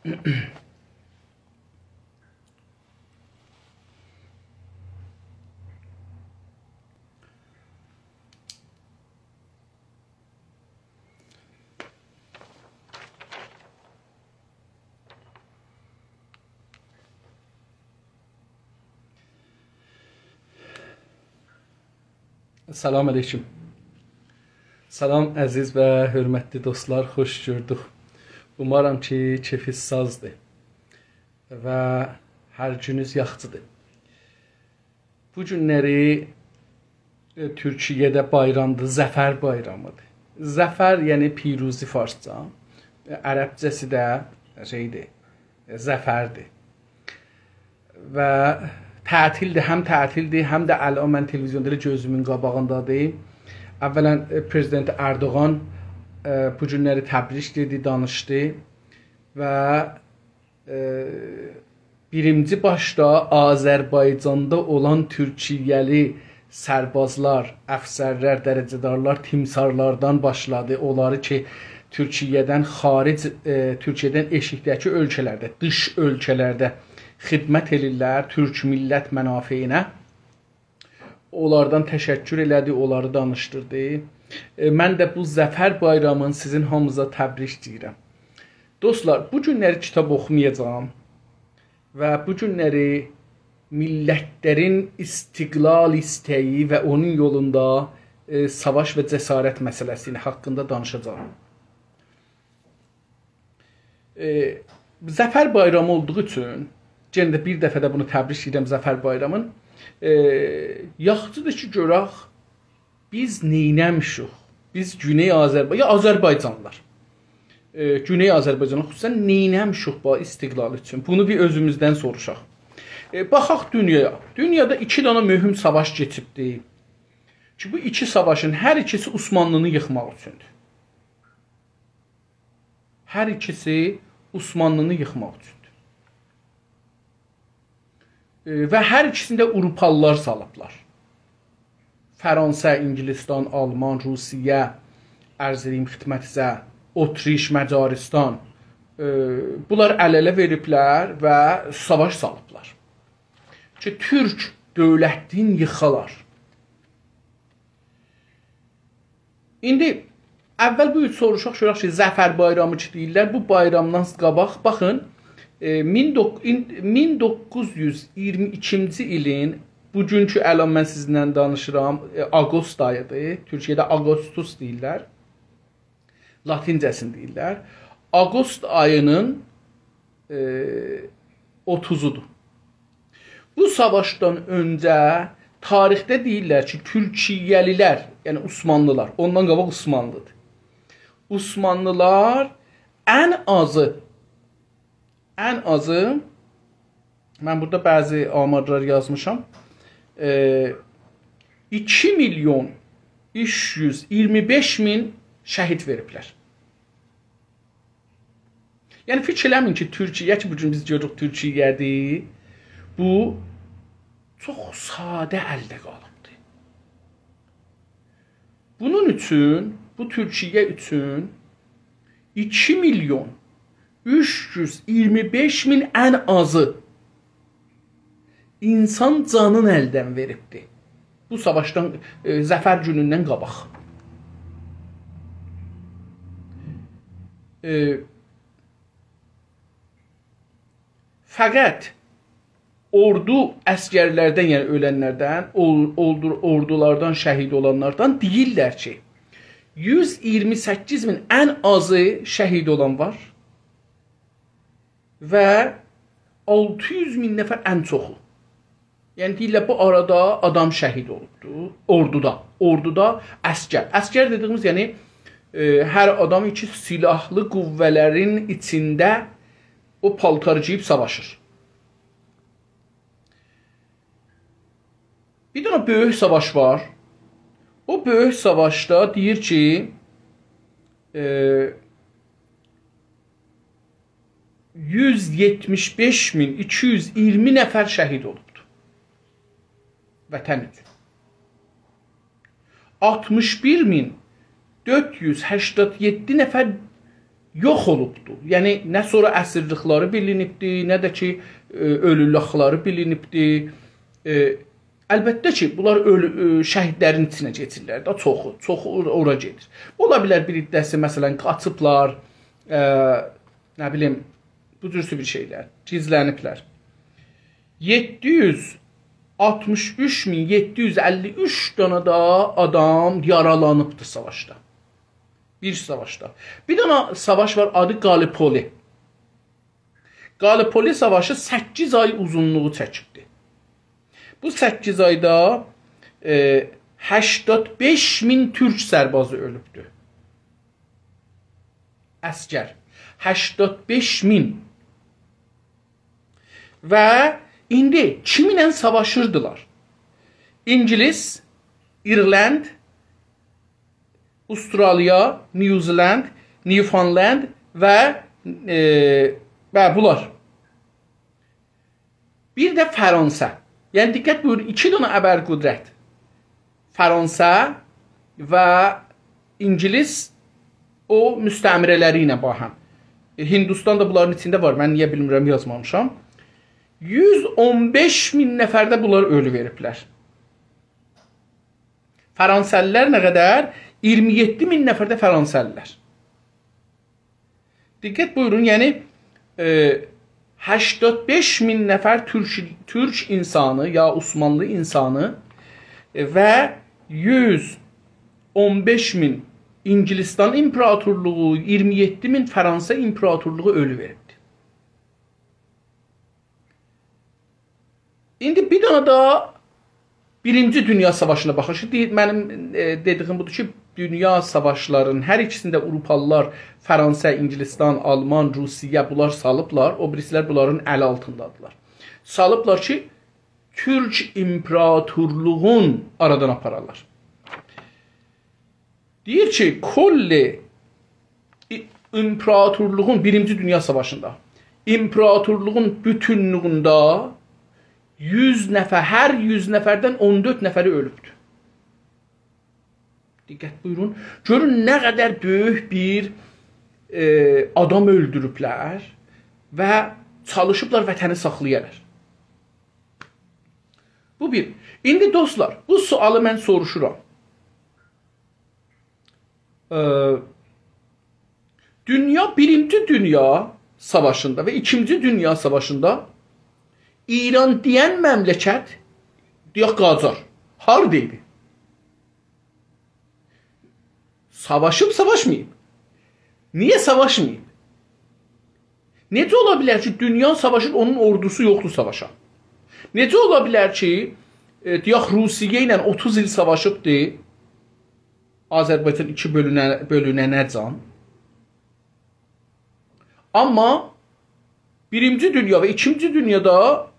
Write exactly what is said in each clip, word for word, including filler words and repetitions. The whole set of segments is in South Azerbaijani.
سلام علیکم. سلام، عزیز و حؤرمتلی دوستلار، خوش گؤردوک. اومارام کی، کئفینیز سازدیر و هر گونونوز یاخشیدیر. بو گونلری، ائ، تورکیه‌ده بایرامدیر، ظفر بایرامیدیر. ظفر، یعنی پیروزی فارسجا، ائ، عربجه‌سی ده شئیدیر، ائ، ظفردیر. و تعطیلدیر، هم تعطیلدیر، هم ده الان من تلویزیوندا ائله گؤزومون قاباغیندادیر. اولاً، ائ، پرزیدنت اردوغان، ائ، بو گونلری تبریک دئدی، دانیشدی و ائ، بیرینجی باشدا آذربایجاندا اولان تورکیه‌لی سربازلار، افسرلر، درجه‌دارلار، تیمسارلاردان باشلادی. اونلاری کی، تورکیه‌دن خارج، ائ، تورکیه‌دن ائشیکده‌کی اؤلکه‌لرده، دیش اؤلکه‌لرده خدمت ائلیرلر تورک میللت منافعینه. اونلاردان تشکر ائله‌دی، اونلاری دانیشدیردی. ائ، من ده بو ظفر بایرامینی سیزین هامینیزا تبریک دئییرم. دوستلار، بو گونلری کیتاب اوخومایاجاغام و بو گونلری میللتلرین استقلال ایسته‌یی و اونون یولوندا، ائ، ساواش و جسارت مسئله‌سینی حاقیندا دانیشاجاغام. ائ، ظفر بایرامی اولدوغو اوچون، یئنه ده بیر دفعه ده بونو تبریک ائدیرم ظفر بایرامین. ائ، یاخشیدیر کی، گؤرک بیز نئینه‌میشیک؟ بیز گونئی آذربایجان، یا آذربایجانلیلار، ائ، گونئی آذربایجانلیلار خصوصاً نئینه‌میشیک بو استقلال اوچون؟ بونو بیر اؤزوموزدن سوروشاق. ائ، باخاق دونیایا. دونیادا ایکی دنه مهم ساواش کئچیبدی کی، بو ایکی ساواشین هر ایکیسی عثمانلینی ییخماق اوچوندور. هر ایکیسی عثمانلینی ییخماق اوچوندور. ائ، و هر ایکیسینی ده آوروپالیلار سالیبلار. فرانسه، انگلستان، آلمان، روسیه، عرض ائدییم خدمتینیزه، اتریش، مجارستان، ائ، بونلار ال-اله وئریبلر و ساواش سالیبلار کی، تورک دؤولتینی ییخالار. ایندی اول بو اوچ سوروشاق گؤرک کی، ظفر بایرامی کی دئییرلر، بو بایرامدان قاباق، باخین، ائ، مین دوق-، این-، مین دوققوز یوز اییرمی ایکینجی ایلین بوگونکو، الان من سیزینله دانیشیرام، ائ، آقوست آییدیر. تورکیه‌ده آقوستوس دئییرلر. لاتینجه‌سینی دئییرلر. آقوست آیینین، ائ، اوتوزودور. بو ساواشدان اؤنجه تاریخده دئییرلر کی، تورکیه‌لیلر، یعنی عثمانلیلار، اوندان قاباق عثمانلیدیر. عثمانلیلار ان آزی، ان آزی، من بورادا بعضی آمارلار یازمیشام، ائ، ایکی میلیون اوچ یوز اییرمی بئش مین شهید وئریبلر. یعنی، فیکیر ائله‌مه‌یین کی، تورکیه کی، بوگون بیز گؤروروک تورکیه‌دیر، بو چوخ ساده الده قالیبدیر. بونون اوچون، بو تورکیه اوچون ایکی میلیون اوچ یوز اییرمی بئش مین ان آزی اینسان جانین الدن وئریبدی. بو ساواشدان، ائ، ظفر گونوندن قاباق. ائ، فقط اوردو عسگرلردن، یعنی اؤلنلردن، اول-، اولدور-، اوردولاردان شهید اولانلاردان دئییرلر کی، یوز اییرمی سککیز مین ان آزی شهید اولان وار و آلتی یوز مین نفر ان چوخو. یعنی دئییرلر، بو آرادا آدام شهید اولوبدو. اوردودا، اوردودا عسگر. عسگر دئدیییمیز، یعنی، ائ، هر آدام کی، سیلاحلی قوه‌لرین ایچینده او پالتاری گئییب ساواشیر. بیر دنه بؤیوک ساواش وار. او بؤیوک ساواشدا دئییر کی، ائ، یوز یئتمیش بئش مین ایکی یوز اییرمی نفر شهید اولوبدو وطن اوچون. آلتمیش بیر مین دؤرد یوز هشتاد یئددی نفر یوخ اولوبدو. یعنی، نه سونرا اسیرلیکلری بیلینیبدی، نه ده کی، ائ، اؤلولوکلری بیلینیبدی. ائ، البته کی، بونلار اؤلو-، ائ، شهیدلرین ایچینه کئچیرلر ده، چوخو، چوخو اور-، اورا گئدیر. اولا بیلر بیر عده‌سی، مثلا، قاچیبلار، ائ، نه بیلیم، بو جورسو بیر شئیلر، گیزلنیبلر. یئددی یوز آلتمیش اوچ مین یئددی یوز اللی اوچ دانا دا آدام یارالانیبدی ساواشدا. بیر ساواشدا. بیر دانا ساواش وار، آدی قالی‌پولی. قالی‌پولی ساواشی سککیز آی اوزونلوغو چکیبدی. بو سککیز آیدا، ائ، هشتاد بئش مین تورک سربازی اؤلوبدو. عسگر. هشتاد بئش مین. و ایندی کیمینله ساواشیردیلار؟ اینگیلیس، ایرلند، اوسترالیا، نیوزیلند، نیوفاندلند و، ائ، و بونلار. بیر ده فرانسه. یعنی، دقت بویورون، ایکی دنه ابرقدرت. فرانسه و اینگیلیس، او مستعمره‌لری ایله باهم. ائ، هندوستان دا بونلارین ایچینده وار. من نییه بیلمیرم، یازمامیشام. یوز اون بئش مین نفر ده بونلار اؤلو وئریبلر. فرانسه‌لی‌لر نه قدر؟ اییرمی یئددی مین نفر ده فرانسه‌لی‌لر. دقت بویورون، یعنی، ائ، هشتاد بئش مین نفر تورک، تورک اینسانی یا عثمانلی اینسانی، ائ، و یوز اون بئش مین اینگیلیستان ایمپراتورلوغو، اییرمی یئددی مین فرانسا ایمپراتورلوغو اؤلو وئریبدی. ایندی بیر دنه داها بیرینجی دونیا ساواشینا باخاق. شیمدی دئییر، منیم، ائ، دئدیگیم بودور کی، دونیا ساواشلارین هر ایکیسینده آوروپالیلار، فرانسا، اینگیلیستان، آلمان، روسیه، بونلار سالیبلار، او بیریسیلر بونلارین الی آلتیندادیلار. سالیبلار کی، تورک ایمپراتورلوغون آرادان آپارالار. دئییر کی، کل ای-، ایمپراتورلوغون، بیرینجی دونیا ساواشیندا، ایمپراتورلوغون بوتونلویونده یوز نفر، هر یوز نفردن اون دؤرد نفری اؤلوبدور. دقت بویورون. گؤرون نه قدر بؤیوک بیر، ائ، آدام اؤلدوروبلر و چالیشیبلار وطنی ساخلایالار. بو بیر. ایندی دوستلار، بو سؤالی من سوروشورام. ائ، دونیا، بیرینجی دونیا ساواشیندا و ایکینجی دونیا ساواشیندا ایران دئین مملکت، دئیک، قاجار. هاردا ایدی؟ ساواشیب، ساواشماییب؟ نییه ساواشماییب؟ نئجه اولا بیلر کی، دونیا ساواشیر، اونون اوردوسو یوخدور ساواشا؟ نئجه اولا بیلر کی، ائ، دئیک، روسیه ایله اوتوز ایل ساواشیبدی، آذربایجان ایکی بؤلونه-، بؤلونه‌نه‌جن. آمما بیرینجی دونیا و ایکینجی دونیادا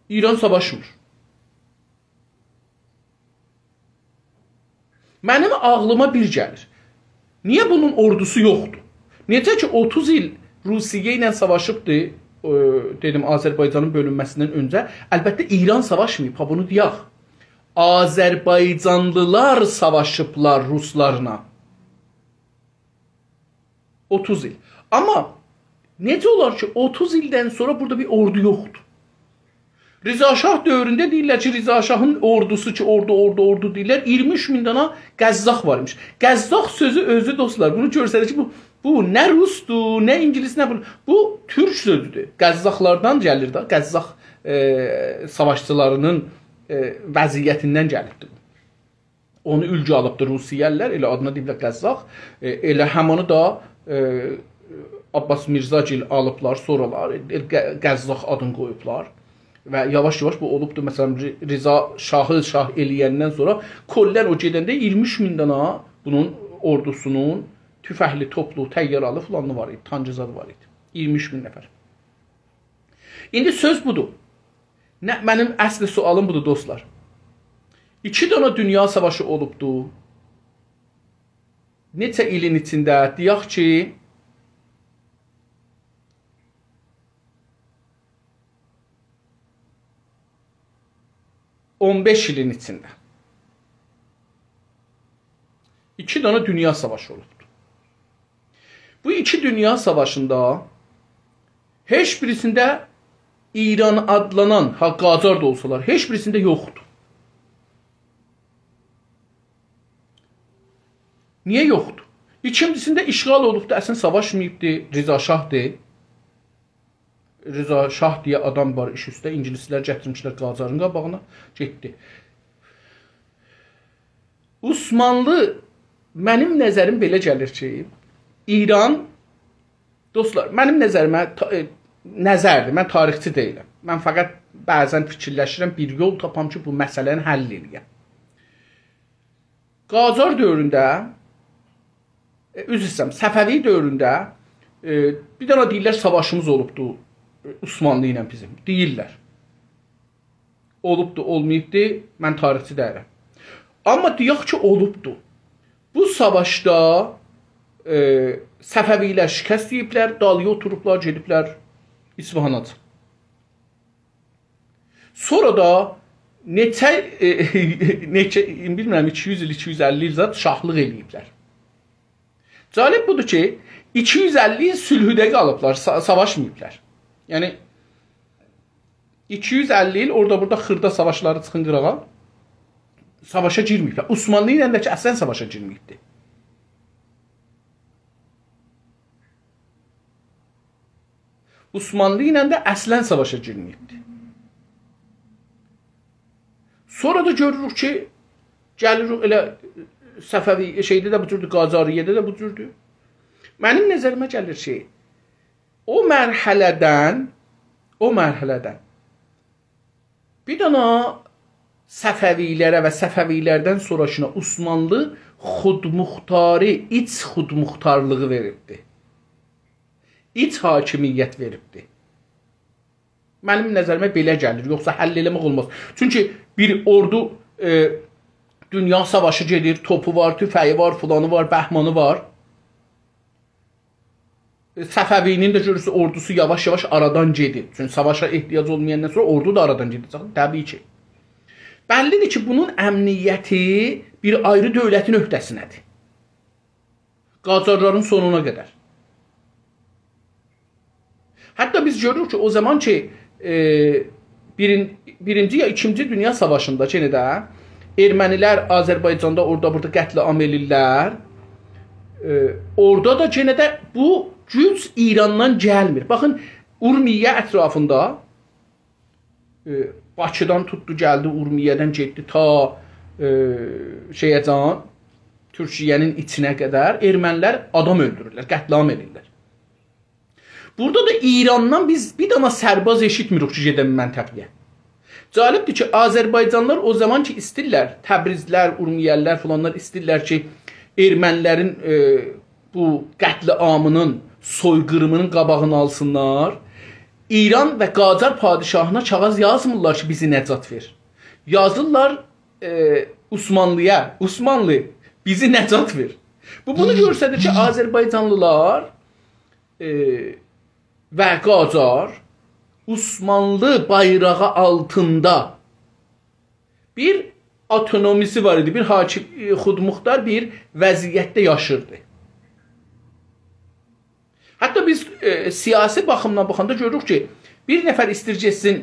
ایران ساواشمیر. منیم عاغلیما بیر گلیر. نییه بونون اوردوسو یوخدور؟ نئجه کی، اوتوز ایل روسیه ایله ساواشیبدی، ائ، دئدیم، آذربایجانین بؤلونمه‌سیندن اؤنجه. البته، ایران ساواشماییب، ها، بونو دئیک. آذربایجانلیلار ساواشیبلار روسلارلا. اوتوز ایل. آمما نئجه اولار کی، اوتوز ایلدن سونرا بورادا بیر اوردو یوخدور؟ رضا شاه دؤورونده دئییرلر کی، رضا شاهین اوردوسو کی، اوردو، اوردو، اوردو دئییرلر، اییرمی اوچ مین دانا قزاق وار ایمیش. قزاق سؤزو اؤزو، دوستلار، بونو گؤرسدیر کی، بو، بو نه روسدور، نه اینگیلیس، نه بو. بو تورک سؤزودور. قزاقلاردان گلیر ده، قزاق، ائ، ساواشچیلارینین، ائ، وضعیتیندن گلیبدیر. اونو اولگو آلیبدیر روسیه‌لیلر، ائله آدینا دئییبلر قزاق. ائ، ائله همانی دا، ائ، عباس میرزاگیل آلیبلار، سونرالار، ائ، ق-، قزاق آدینی قویوبلار. و یاواش-یاواش بو اولوبدور، مثلا، ر-، رضا شاهی شاه ائله‌یندن سونرا کلاً او گئدنده اییرمی اوچ مین دانا بونون اوردوسونون توفنگلی، توپلو، طیارالی فلانی وار ایدی، تانکی زاد وار ایدی. اییرمی اوچ مین نفر. ایندی سؤز بودور. نه، منیم اصلی سؤالیم بودور، دوستلار. ایکی دانا دونیا ساواشی اولوبدو. نئچه ایلین ایچینده، دئیک کی، اون بئش ایلین ایچینده ایکی دانا دونیا ساواشی اولوبدو. بو ایکی دونیا ساواشیندا هئچ بیریسینده ایران آدلانان، ها، قاجار دا اولسالار، هئچ بیریسینده یوخدور. نییه یوخدور؟ ایکینجیسینده اشغال اولوبدو، اصلا ساواشماییبدی، رضا شاهدیر. رضا شاه دئیه آدام وار ایش اوسته، اینگیلیسلر گتیرمیشلر قاجارین قاباغینا، گئتدی. عثمانلی، منیم نظریم بئله گلیر کی، ایران، دوستلار، منیم نظریمه، تا-، ائ، نظردیر، من تاریخچی دئییلم. من فقط بعضا فیکیرلشیرم، بیر یول تاپام کی، بو مسئله‌نی حل ائله‌یم. قاجار دؤورونده، ائ، عذر ایسته‌ییرم، صفوی دؤورونده، ائ، بیر دنه دئییرلر، ساواشیمیز اولوبدو، ائ، عثمانلی ایله بیزیم. دئییرلر. اولوبدو، اولماییبدی، من تاریخچی دئییلم. آمما دئیک کی، اولوبدو. بو ساواشدا، ائ، صفوی‌لر شکست یئییبلر، دالییا اوتوروبلار، گئدیبلر اصفهاناجان. سونرا دا نئچه، ائ، نئچه، بیلمیرم، ایکی یوز ایل، ایکی یوز اللی ایل زاد شاهلیق ائله‌ییبلر. جالب بودور کی، ایکی یوز اللی ایل صلحده قالیبلار، سا-، ساواشماییبلار. یعنی، ایکی یوز اللی ایل اورادا بورادا خیردا ساواشلاری چیخین قیراغا، ساواشا گیرمه‌ییبلر. عثمانلی ایله ده کی، اصلا ساواشا گیرمه‌ییبدی. عثمانلی ایله ده اصلا ساواشا گیرمه‌ییبدی. سونرا دا گؤروروک کی، گلیر او ائله صفوی، شئیده ده بو جوردور، قاجاریه‌ده ده بو جوردور. منیم نظریمه گلیر کی، او مرحله‌دن، او مرحله‌دن بیر دنه صفوی‌لره و صفوی‌لردن سونراشینا عثمانلی خودمختاری، ایچ خودمختارلیغی وئریبدی. ایچ حاکمیت وئریبدی. منیم نظریمه بئله گلیر، یوخسا حل ائله‌مک اولماز. چونکی بیر اوردو، ائ، دونیا ساواشی گئدیر، توپو وار، توفه‌یی وار، فلانی وار، بهمانی وار. ائ، صفوی‌نین ده گؤرورسونوز، اوردوسو یاواش-یاواش آرادان گئدیر. چونکی ساواشا احتیاج اولمایاندان سونرا اوردو دا آرادان گئده‌جک، طبیعی کی. بللی‌دیر کی، بونون امنیتی بیر آیری دؤولتین عهده‌سینده‌دیر. قاجارلارین سونونا قدر. حتی بیز گؤروروک کی، او زامان کی، ائ، بیرین-، بیرینجی یا ایکینجی دونیا ساواشیندا یئنه ده ارمنی‌لر آذربایجاندا اورادا بورادا قتل‌عام ائله‌ییرلر. ائ، اورادا دا یئنه ده بو گوج ایراندان گلمیر. باخین، اورمیه اطرافیندا، ائ، باکیدان توتدو، گلدی اورمیه‌دن گئتدی تا، ائ، شئیه‌جان، تورکیه‌نین ایچینه قدر ارمنی‌لر آدام اؤلدورورلر، قتل‌عام ائله‌ییرلر. بورادا دا ایراندان بیز بیر دنه سرباز ائشیتمیریک کی، گئده منطقه‌یه. جالبدیر کی، آذربایجانلی‌لار او زامان کی ایسته‌ییرلر، تبریزلی‌لر، اورمیه‌لی‌لر فلانلار ایسته‌ییرلر کی، ارمنی‌لرین، ائ، بو قتل‌عامینین، سوی‌قیریمینین قاباغینی آلسینلار، ایران و قاجار پادشاهینا کاغیذ یازمیرلار کی، بیزی نجات وئر. یازیرلار، ائ، عثمانلی‌یا، «عثمانلی، بیزی نجات وئر.» بو، بونو گؤستریر کی، آذربایجانلی‌لار، ائ، و قاجار عثمانلی بایراغی آلتیندا بیر اوتونومی‌سی وار ایدی، بیر حاکم، ائ، خودمختار بیر وضعیتده یاشیردی. حتی بیز، ائ، سیاسی باخیمدان باخاندا گؤروروک کی، بیر نفر ایسته‌ییر گئتسین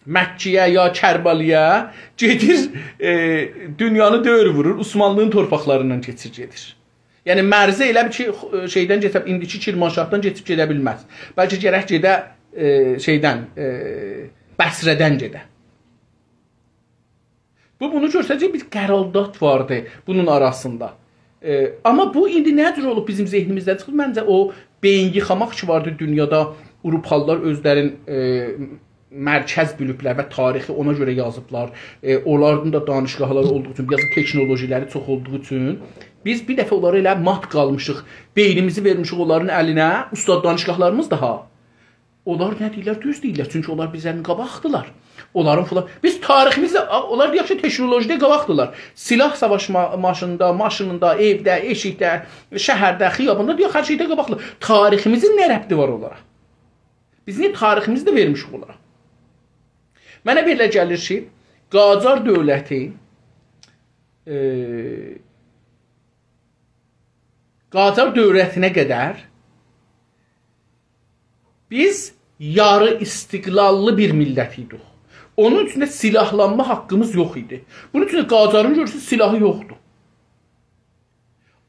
مکه‌یه یا کربلایه، گئدیر، ائ، دونیانی دؤور وورور، عثمانلی‌نین تورپاقلاریندان کئچیر گئدیر. یعنی مرزی ائله بیل کی، خو-، شئیدن کئچه، ایندیکی کرمانشاهدان کئچیب گئده بیلمز. بلکه گرک گئده، ائ، شئیدن، ائ، بصره‌دن گئده. بو، بونو گؤستریر کی، بیر قرارداد واردی بونون آراسیندا. ائ، آمما بو ایندی نه جور اولوب بیزیم ذهنیمیزدن چیخیب؟ منجه او بئیین ییخاماق کی واردی دونیادا، آوروپالی‌لار اؤزلرین، ائ، مرکز بیلیبلر و تاریخی اونا گؤره یازیبلار. ائ، اونلارین دا دانشگاهلاری اولدوغو اوچون، بیر آز دا تکنولوژی‌لری چوخ اولدوغو اوچون بیز بیر دفعه اونلاری ائله مات قالمیشیق، بئینیمیزی وئرمیشیک اونلارین الینه، اوستاد دانشگاهلاریمیز دا ها. اونلار نه دئییرلر؟ دوز دئییرلر. چونکی اونلار بیزدن قاباقدیلار. اونلارین فلان، بیز تاریخیمیزده، آ، اونلار دئیک کی، تکنولوژیده قاباقدیلار. سلاح ساواشما-، ماشیندا، ماشینیندا، ائوده، ائشیکده، شهرده، خیاباندا، دئیک، هر شئیده قاباقدیلار. تاریخیمیزین نه ربطی وار اونلارا؟ بیز نییه تاریخیمیزی ده وئرمیشیک اونلارا؟ منه بئله گلیر کی، قاجار دؤولتی، ائ، قاجار دؤوره‌سینه قدر بیز یاری استقلاللی بیر میللت ایدیک. اونون اوچون ده سیلاحلانما حاققیمیز یوخ ایدی. بونون اوچون ده قاجارین گؤرورسونوز سیلاحی یوخدور.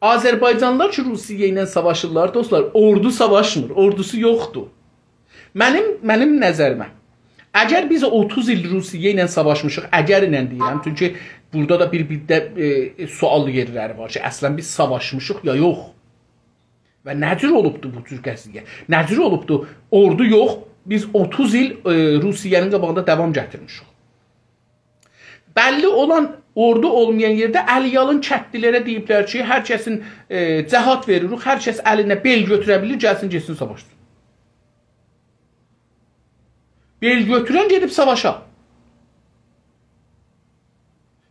آذربایجانلیلار کی، روسیه ایله ساواشیرلار، دوستلار، اوردو ساواشمیر، اوردوسو یوخدور. منیم، منیم نظریمه، اگر بیز اوتوز ایل روسیه ایله ساواشمیشیق، اگر ایله دئییرم، چونکی بورادا دا بیر، بیر ده، ائ، سؤال یئرلری وار کی، اصلا بیز ساواشمیشیق یا یوخ؟ و نه جور اولوبدو بو جور قضیه؟ نه جور اولوبدو؟ اوردو یوخ، بیز اوتوز ایل، ائ، روسیه‌نین قاباغیندا داوام گتیرمیشیک. بللی اولان اوردو اولمایان یئرده الی‌یالین کتلیلره دئییبلر کی، هر کسین، ائ، جهاد وئریریک، هر کس الینه بئل گؤتوره بیلیر، گلسین، گئتسین ساواشسین. بئل گؤتورن گئدیب ساواشا.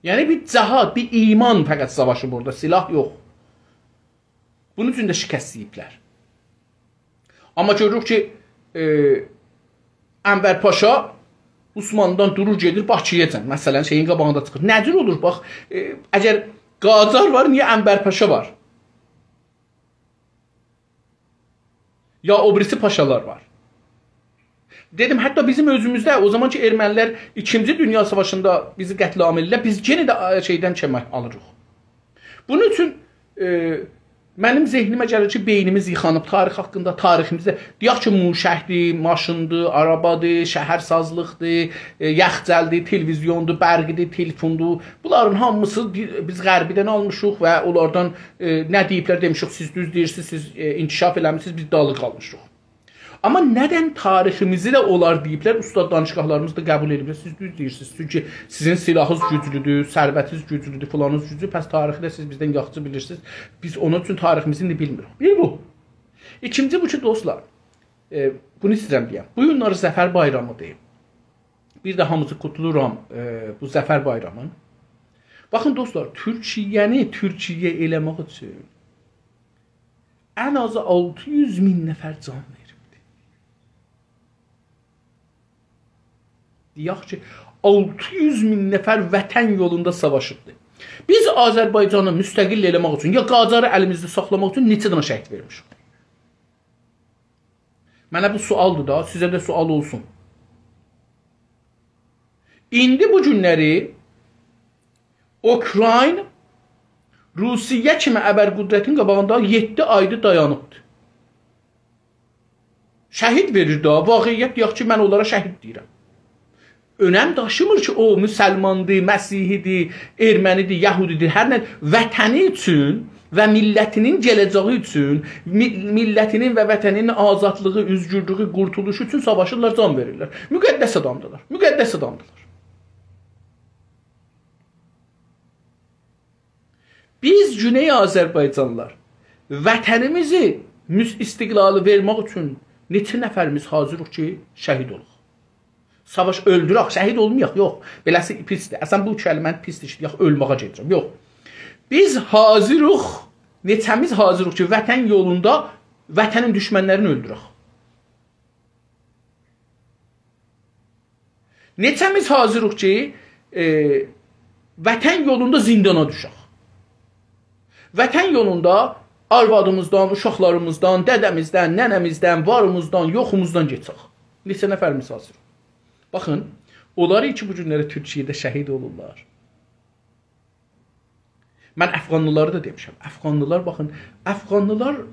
یعنی بیر جهاد، بیر ایمان فقط ساواشیب اورادا، سیلاح یوخ. بونون اوچون ده شکست یئییبلر. آمما گؤروروک کی، ائ، انور پاشا عثمانلیدان دورور، گئدیر باکییاجان. مثلا، شئیین قاباغیندا چیخیر. نه جور اولور؟ باخ، ائ، اگر قاجار وار، نییه انور پاشا وار؟ یا او بیریسی پاشالار وار؟ دئدیم، حتی بیزیم اؤزوموزده، او زامان کی، ارمنیلر ایکینجی دونیا ساواشیندا بیزی قتل‌عام ائله‌دیلر، بیز یئنه ده، آ، شئیدن کمک آلیریق. بونون اوچون، ائ، منیم ذهنیمه گلیر کی، بئینیمیز ییخانیب تاریخ حاقیندا، تاریخیمیزده، دئیک کی، موشکدیر، ماشیندیر، آرابادیر، شهرسازلیقدیر، ائ، یخچالدیر، تلویزیوندور، برقدیر، تلفوندور. بونلارین هامیسی بی-، بیز غربیدن آلمیشیق و اونلاردان، ائ، نه دئییبلر، دئمیشیک، سیز دوز دئییرسینیز، سیز، ائ، انکشاف ائله‌میسینیز، بیز دالی قالمیشیق. آمما ندن تاریخیمیزی ده اونلار دئییبلر، اوستاد دانشگاهلاریمیز دا قبول ائدیبلر. سیز دوز دئییرسینیز. چونکی سیزین سیلاحینیز گوجلودور، ثروتینیز گوجلودور، فلانینیز گوجلودور، پس تاریخی ده سیز بیزدن یاخشی بیلیرسینیز. بیز اونون اوچون تاریخیمیزی ایندی بیلمیریک. بیر بو. ایکینجی بو کی، دوستلار، ائ، بونو ایسته‌ییرم دئیم. بو گونلری ظفر بایرامیدیر. بیر ده هامیسی قوتلورام، ائ، بو ظفر بایرامین. باخین، دوستلار، تورکیه‌نی تورکیه ائله‌مک اوچون ان آزی آلتی یوز مین نفر جان وئریبدی. دئیک کی، آلتی یوز مین نفر وطن یولوندا ساواشیبدی. بیز آذربایجانی مستقل ائله‌مک اوچون، یا قاجاری الیمیزده ساخلاماق اوچون نئچه دنه شهید وئرمیشیک؟ منه بو سؤالدیر دا، سیزه ده سؤال اولسون. ایندی بو گونلری اوکراین روسیه کیمی ابرقدرتین قاباغیندا یئددی آیدیر دایانیبدیر. شهید وئریر دا، واقعیت دئیک کی، من اونلارا شهید دئییرم. اؤنم داشیمیر کی، او مسلماندیر، مسیحیدیر، ارمنیدیر، یهودیدیر، هر نه، وطنی اوچون و میللتینین گله‌جه‌یی اوچون، می-، میللتینین و وطنینین آزادلیغی، اؤزگورلویو، قورتولوشو اوچون ساواشیرلار، جان وئریرلر. مقدس آدامدیرلار، مقدس آدامدیرلار. بیز گونئی آذربایجانلیلار وطنیمیزی مس-، استقلالی وئرمک اوچون نئچه نفریمیز حاضیریق کی، شهید اولاق؟ ساواش اؤلدورک، شهید اولمایاق، یوخ. بئله‌سی پیسدیر. اصلا بو کلمه‌نی پیس ایشله‌یک، اؤلمه‌یه گئدیرم. یوخ. بیز حاضیریق، نئچه‌میز حاضیریق کی، وطن یولوندا وطنین دوشمنلرینی اؤلدورک؟ نئچه‌میز حاضیریق کی، ائ، وطن یولوندا زیندانا دوشک؟ وطن یولوندا آروادیمیزدان، اوشاقلاریمیزدان، دده‌میزدن، ننه‌میزدن، واریمیزدان، یوخوموزدان گئچک؟ نئچه نفریمیز حاضیریق؟ باخین، اونلار کی، بو گونلری تورکیه‌ده شهید اولورلار. من افغانلیلاری دا دئمیشم. افغانلیلار، باخین، افغانلیلار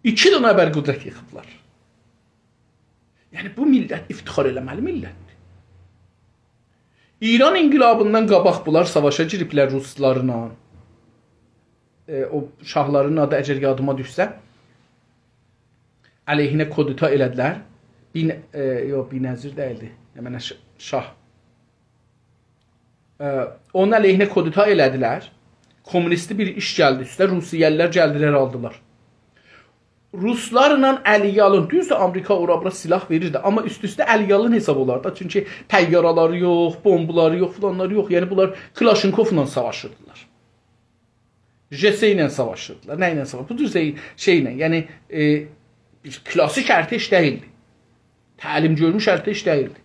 ایکی دنه ابرقدرت ییخیبلار. یعنی، بو میللت افتخار ائله‌مه‌لی میللتدیر. ایران انقلابیندان قاباق بونلار ساواشا گیریبلر روسلارلا. ائ، او شاهلارین آدی، اگر یادیما دوشسه، علیهینه کودتا ائله‌دیلر. بین-، ائ، یوخ، بی‌نظیر دئییلدی. همن ش-، شاه. ائ، اونون علیهینه کودتا ائله‌دیلر. کمونیستی بیر ایش گلدی اوسته، روسیه‌لیلر گلدیلر، آلدیلار. روسلارلا علی‌یالین، دوزدور، آمریکا اورا بورا سیلاح وئریردی، آمما اوست-اوسته علی‌یالین حساب اولار دا، چونکی طیاره‌لری یوخ، بومبالاری یوخ، فلانلاری یوخ. یعنی، بونلار کلاشینکوفلا ساواشیردیلار. ژ س ایله ساواشیردیلار، نه ایله ساواشیردیلار؟ بو جور شئی، شئیله، یعنی، ائ، بیر کلاسیک ارتش دئییلدی. تعلیم گؤرموش ارتش دئییلدی.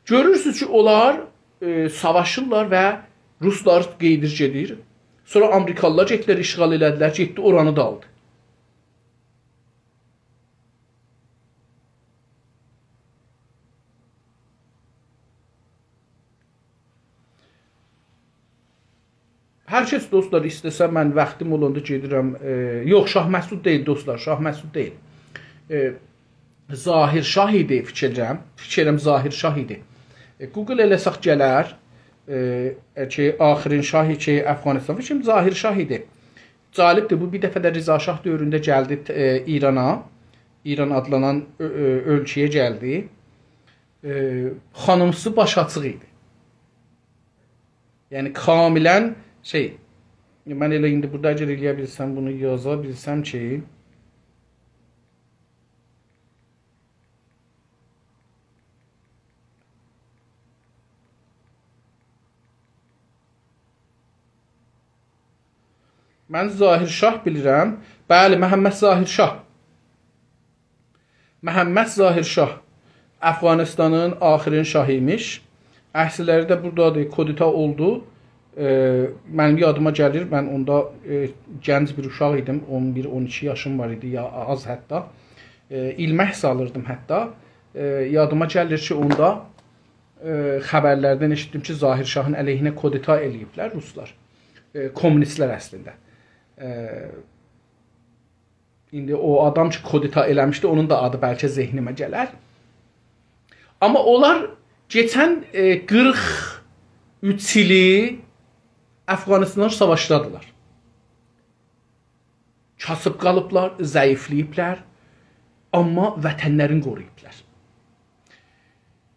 گؤرورسونوز کی، اونلار، ائ، ساواشیرلار و روسلار قئییدیر گئدیر. سونرا آمریکالیلار گئتدیلر، اشغال ائله‌دیلر، گئتدی اورانی دا آلدی. هر کس، دوستلار، ایسته‌سه، من واختیم اولاندا گئدیرم. ائ، یوخ، شاه مسعود دئییل، دوستلار، شاه مسعود دئییل. ائ، ظاهر شاه ایدی، فیکیر ائدیرم. فیکیر ائدیرم، ظاهر شاه ایدی. ائ، گوگل ائله‌سک گلر. ائ، ائ، کی، آخرین شاهی کی، افغانستان. فیکریم ظاهر شاه ایدی. جالبدیر، بو بیر دفعه ده رضا شاه دؤورونده گلدی، ائ، ایرانا. ایران آدلانان اؤ-، اؤ-، اؤلکه‌یه گلدی. ائ، خانیمسی باش آچیق ایدی. یعنی، کاملاً شئی، من ائله ایندی بورادا اگر ائلیه بیلسم، بونو یازا بیلسم کی، من ظاهر شاه بیلیرم. بلی، محمد ظاهر شاه. محمد ظاهر شاه افغانستانین آخرین شاهی ایمیش. عکسلری ده بورادادیر، کودتا اولدو. ائ، منیم یادیما گلیر، من اوندا، ائ، گنج بیر اوشاق ایدیم، اون بیر، اون ایکی یاشیم وار ایدی، یا آز حتی. ائ، ایلمک سالیردیم حتی. ائ، یادیما گلیر کی، اوندا، ائ، خبرلردن ائشیتدیم کی، ظاهر شاهین علیهینه کودتا ائله‌ییبلر روسلار. ائ، کمونیستلر اصلینده. ائ، ایندی او آدام کی، کودتا ائله‌میشدی، اونون دا آدی بلکه ذهنیمه گلر. آمما اونلار کئچن، ائ، قیرخ اوچ ایلی افغانستاندا ساواشدادیلار. کاسیب قالیبلار، ضعیفله‌ییبلر، آمما وطنلرینی قورویوبلار.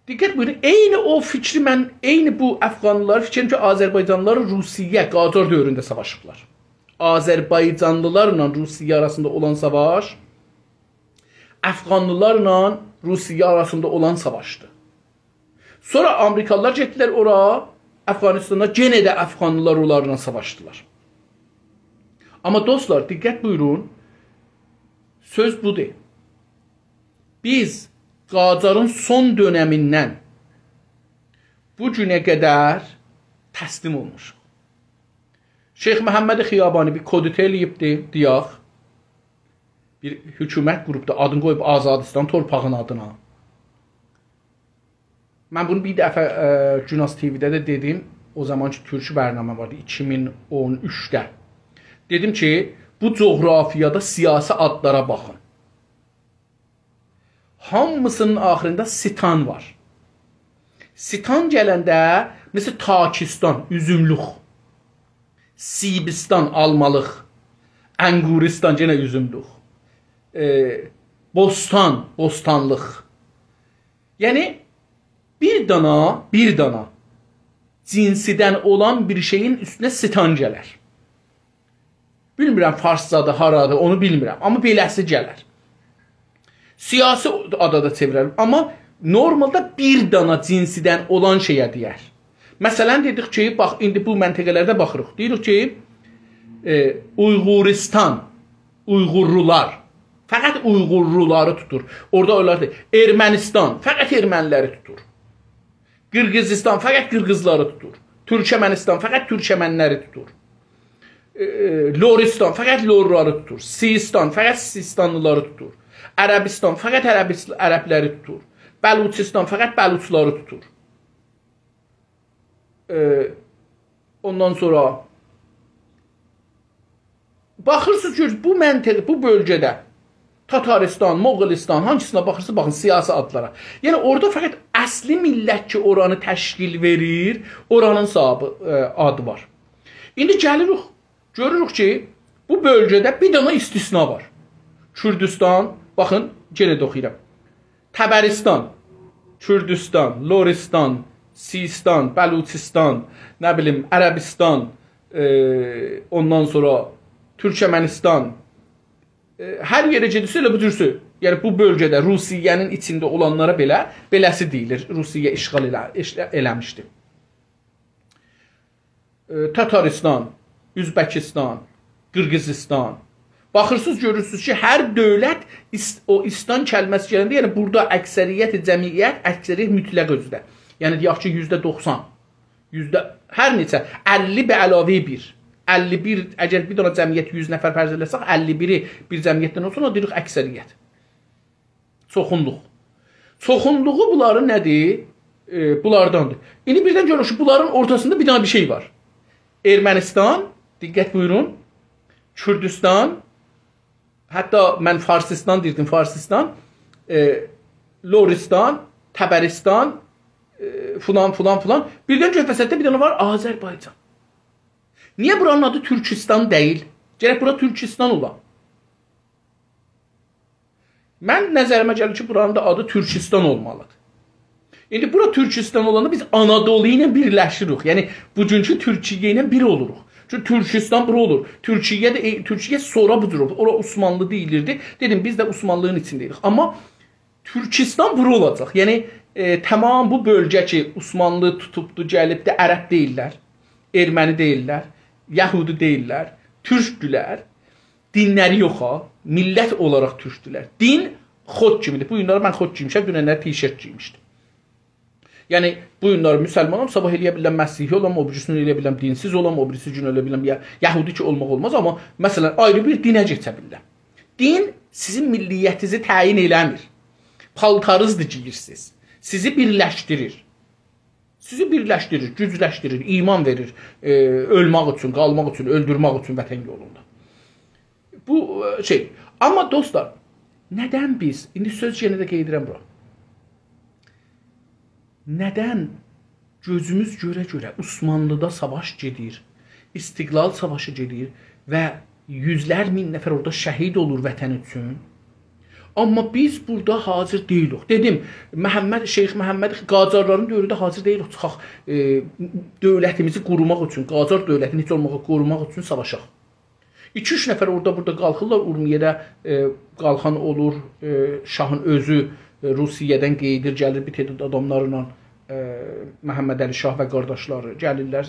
دقت بویورون، عینی او فیکری من، عینی بو افغانلیلار فیکریم کی، آذربایجانلیلار روسیه، قاجار دؤورونده ساواشیبلار. آذربایجانلیلارلا روسیه آراسیندا اولان ساواش، افغانلیلارلا روسیه آراسیندا اولان ساواشدیر. سونرا آمریکالیلار گئتدیلر اورا، افغانستاندا، یئنه ده افغانلیلار اونلارلا ساواشدیلار. آمما دوستلار، دقت بویورون، سؤز بودور. بیز قاجارین سون دؤنمیندن بو گونه قدر تسلیم اولموشوق. شیخ محمد خیابانی بیر کودتا ائله‌ییبدی، دئیک. بیر حکومت قوروبدو، آدینی قویوب آزادیستان تورپاغین آدینا. من بونو بیر دفعه، ائ، گوناز تی‌وی‌ده ده دئدیم. او زامان کی، تورکو برنامه واردی، ایکی مین اون اوچده. دئدیم کی، بو جغرافیادا سیاسی آدلارا باخین. هامیسینین آخیریندا ستان وار. ستان گلنده، مثل، تاکستان، اوزوملوک. سیبستان، آلمالیق. انگورستان، یئنه اوزوملوک. ائ، بوستان، بوستانلیق. یعنی، بیر دانا، بیر دانا جنسدن اولان بیر شئیین اوستونه ستان گلر. بیلمیرم فارسجادیر، هارادیر، اونو بیلمیرم. آمما بئله‌سی گلر. سیاسی آدا دا چئویرر. آمما نورمالدا بیر دانا جنسدن اولان شئیه دئیر. مثلا، دئدیک کی، باخ، ایندی بو منطقه‌لرده باخیریق. دئییریک کی، ائ، اویغورستان، اویغورلولار. فقط اویغورلولاری توتور. اورادا اولار دئییل. ارمنستان، فقط ارمنیلری توتور. قیرغیزستان، فقط قیرغیزلاری توتور. تورکمنستان، فقط تورکمنلری توتور. ائ، لوریستان، فقط لورلاری توتور. سیستان، فقط سیستانلیلاری توتور. عربستان، فقط عربیس-، عربلری توتور. بلوچستان، فقط بلوچلاری توتور. ائ، اوندان سونرا باخیرسینیز، گؤرورسونوز، بو منطقه، بو بؤلگه‌ده تاتارستان، موغولستان، هانسینا باخیرسینیز، باخین، سیاسی آدلارا. یعنی، اورادا فقط اصلی میللت کی، اورانی تشکیل وئریر، اورانین صاحیبی، ائ، آدی وار. ایندی گلیریک، گؤروروک کی، بو بؤلگه‌ده بیر دنه استثنا وار. کوردستان، باخین، یئنه ده اوخویورام. طبرستان، کوردستان، لرستان، سیستان، بلوچستان، نه بیلیم، عربستان، ائ، اوندان سونرا تورکمنستان، ائ، هر یئره گئدیرسه ائله بو جورسو. یعنی بو بؤلگه‌ده روسیه‌نین ایچینده اولانلارا بئله، بئله‌سی دئییلیر. روسیه اشغال ائله-، ائش-، ائله‌میشدی. ائ، تاتارستان، اؤزبکستان، قیرغیزستان. باخیرسینیز، گؤرورسونوز کی، هر دؤولت ایس-، او استان کلمه‌سی گلنده، یعنی بورادا اکثریت جمعیت، اکثریت مطلق اؤزو ده. یعنی دئیک کی، یوزده دوخسان، یوزده، هر نئچه، اللی به علاوه بیر. اللی بیر، اگر بیر دنه جمعیت یوز نفر فرض ائله‌سک، اللی بیری بیر جمعیتدن اولسون، اونا دئییریک اکثریت. چوخونلوق. چوخونلوغو بونلارین نه‌دیر؟ ائ، بونلارداندیر. ایندی بیردن گؤرورسونوز کی، بونلارین اورتاسیندا بیر دنه بیر شئی وار. ارمنستان، دقت بویورون، کوردوستان، حتی من فارسیستان دئییردیم، فارسیستان، ائ، لوریستان، طبرستان، ائ، فلان، فلان، فلان. بیردن گؤر وسطده بیر دنه وار، آذربایجان. نییه بورانین آدی تورکوستان دئییل؟ گرک بورا تورکوستان اولا. من نظریمه گلیر کی، بورانین دا آدی تورکوستان اولمالیدیر. ایندی بورا تورکوستان اولاندا بیز آنادولو ایله بیرلشیریک. یعنی، بوگونکو تورکیه ایله بیر اولوروق. چونکی تورکوستان بورا اولور. تورکیه ده، ائ، تورکیه سونرا بو جور اولور. اورا عثمانلی دئییلیردی. دئدیم، بیز ده عثمانلی‌نین ایچینده‌ییک. آمما تورکوستان بورا اولاجاق. یعنی، ائ، تمام بو بؤلگه کی، عثمانلی توتوبدو، گلیبدی، عرب دئییللر، ارمنی دئییللر، یهودی دئییللر، تورکدولر. دینلری یوخ ها، میللت اولاراق تورکدولر. دین خوت کیمیدیر. بو گونلری من خوت گئیمیشم، دوننلری تیشرت گئیمیشدیم. یعنی، بو گونلری مسلمانام، صاباح ائلیه بیلیرم مسیحی اولام، او بیریسی گون ائلیه بیلیرم دینسیز اولام، او بیریسی گون ائلیه بیلیرم یه-، یهودی کی اولماق اولماز، آمما مثلا، آیری بیر دینه کئچه بیلیرم. دین سیزین میللیتینیزی تعیین ائله‌میر. پالتارینیزدیر گئییرسینیز. سیزی بیرلشدیریر. سیزی بیرلشدیریر، گوجلشدیریر، ایمان وئریر، ائ، اؤلمک اوچون، قالماق اوچون، اؤلدورمک اوچون وطن یولوندا. بو، ائ، شئی. آمما دوستلار، ندن بیز، ایندی سؤز یئنه ده قئییدیرم بورا. ندن گؤزوموز گؤره-گؤره عثمانلی‌دا ساواش گئدیر، استقلال ساواشی گئدیر و یوزلر مین نفر اورادا شهید اولور وطن اوچون؟ آمما بیز بورادا حاضر دئییلیک. دئدیم، محمد، شیخ محمد، قاجارلارین دؤورونده حاضر دئییلیک. چیخاق، ائ، دؤولتیمیزی قوروماق اوچون، قاجار دؤولتینی هئچ اولماغا قوروماق اوچون ساواشاق. ایکی-اوچ نفر اورادا بورادا قالخیرلار، اورمیه‌ده، ائ، قالخان اولور، ائ، شاهین اؤزو، ائ، روسیه‌دن قئییدیر، گلیر بیر تعداد آداملارلا، ائ، محمدعلی شاه و قارداشلاری گلیرلر.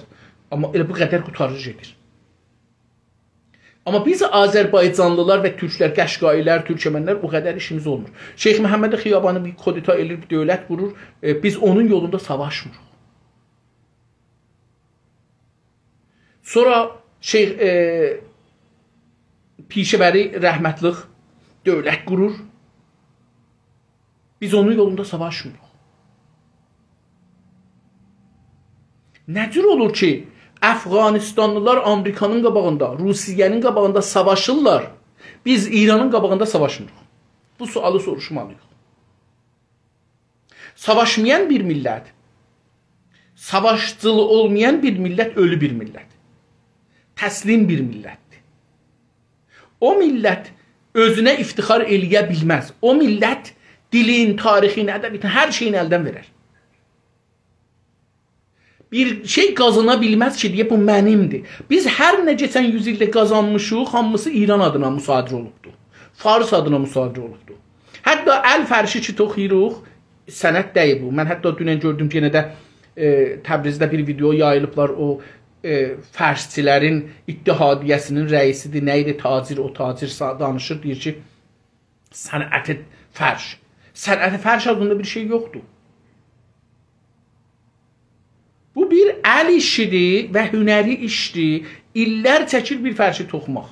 آمما ائله بو قدر قوتاریر گئدیر. آمما بیز آذربایجانلیلار و تورکلر، قشقایی‌لر، تورکمنلر او قدر ایشیمیز اولمور. شیخ محمد خیابانی بیر کودتا ائله‌ییر، بیر دؤولت قورور، ائ، بیز اونون یولوندا ساواشمیریق. سونرا شیخ، ائ، پیشه‌وری رحمتلیک دؤولت قورور. بیز اونون یولوندا ساواشمیریق. نه جور اولور کی، افغانستانلیلار آمریکانین قاباغیندا، روسیه‌نین قاباغیندا ساواشیرلار، بیز ایرانین قاباغیندا ساواشمیریق؟ بو سؤالی سوروشمالی‌ییق. ساواشمایان بیر میللت، ساواشچیلیغی اولمایان بیر میللت، اؤلو بیر میللت. تسلیم بیر میللتدیر. او میللت اؤزونه افتخار ائله‌یه بیلمز. او میللت دیلین، تاریخین، ادبیاتین، هر شئیین الدن وئرر. بیر شئی قازانا بیلمز کی، دئیه، «بو منیمدیر.» بیز هر نه کئچن یوز ایلده قازانمیشیق، هامیسی ایران آدینا مصادره اولوبدور. فارس آدینا مصادره اولوبدور. حتی ال فرشی کی توخویوروق، سند دئییل بو. من حتی دونن گؤردوم، یئنه ده، ائ، تبریزده بیر ویدئو یاییلیبلار، او، ائ، فرشچیلرین اتحادیه‌سینین رئیسیدیر، نه ایدی، تاجر، او تاجر سا-، دانیشیر، دئییر کی، صنعت فرش. صنعت فرش آدیندا بیر شئی یوخدور. بو بیر ال ایشیدیر و هنری ایشدیر. ایللر چکیر بیر فرشی توخوماق.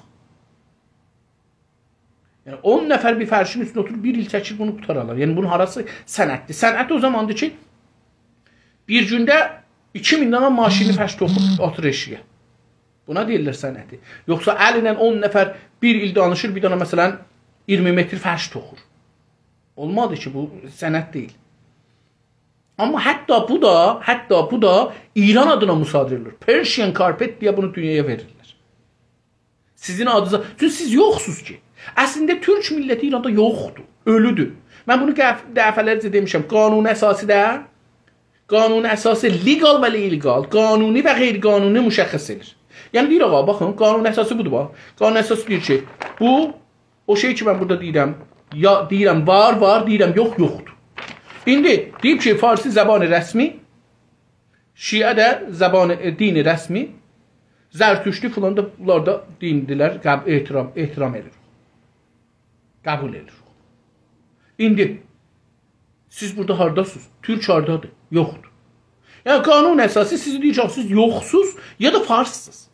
یعنی، اون نفر بیر فرشین اوستونده اوتوروب بیر ایل چکیر بونو قوتارالار. یعنی، بونون هاراسی صنعتدیر؟ صنعت او زاماندیر کی، بیر گونده ایکی مین دنه ماشینی فرش توخویوب آتیر ائشیگه. بونا دئییرلر صنعتی. یوخسا ال ایله اون نفر بیر ایل دانیشیر، بیر دنه، مثلا، اییرمی متر فرش توخور. اولمادی کی، بو صنعت دئییل. آمما حتی بو دا، حتی بو دا ایران آدینا مصادره ائدیلیر. Persian carpet دئیه بونو دونیایا وئریرلر. سیزین آدینیزا، چونکی سیز یوخسوز کی. اصلینده تورک میللتی ایراندا یوخدور، اؤلودور. من بونو قف-، دفعه‌لرجه دئمیشم، قانون اساسی ده، قانون اساسی legal و illegal، قانونی و غیرقانونی مشخص ائدیر. یعنی دئییر، آقا، باخین، قانون اساسی بودور، باخ. قانون اساسی دئییر کی، بو، او شئی کی، من بورادا دئییرم، یا دئییرم وار، وار، دئییرم یوخ، یوخدور. ایندی دئییب کی، فارسی زبان رسمی، شیعه ده زبان، ائ، دین رسمی، زرتشتی فلان دا، بونلار دا دیندیلر، قب-، احترام، احترام ائدیر. قبول ائدیر. ایندی سیز بورادا هارداسینیز؟ تورک هاردادیر؟ یوخدور. یعنی، قانون اساسی سیزی دئییر کی، سیز یوخسوز یا دا فارسسیز.